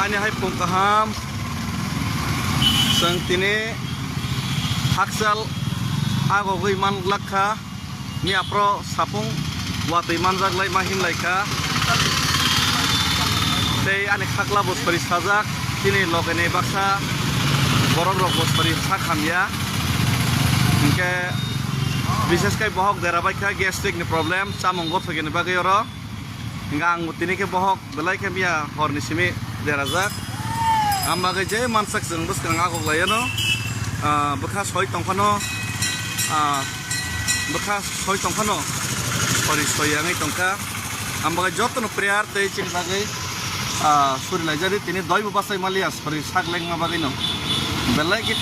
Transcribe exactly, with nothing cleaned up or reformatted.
Tini hai phung kaham, chwng tini hakchal agogwi man glak kha. Miya phro sapung watwi manjak lai ma hin lai kha. Tei ani khakla bo sori sajak, tini loge ni baksa borok rok bo sori sak hamya. Hinkhe bishesh kai bohok dera bai kha, gastric ni problem, chamung gothok ni bagwi oro. Hinkhe ang tini khe bohok belai khe miya hor ni simi derajak. Ang bagwi je mansak chwng bwskang agok lai ano, ah, bwkha soi tong phano, ah, bwkha soi tong phano, sori soi yangwi tong kha. Ang bagwi jotono prayer tei chini bagwi, ah, suri lai jari tini doi bo bachai maliya sori sak lengma bagwi no. Belai khe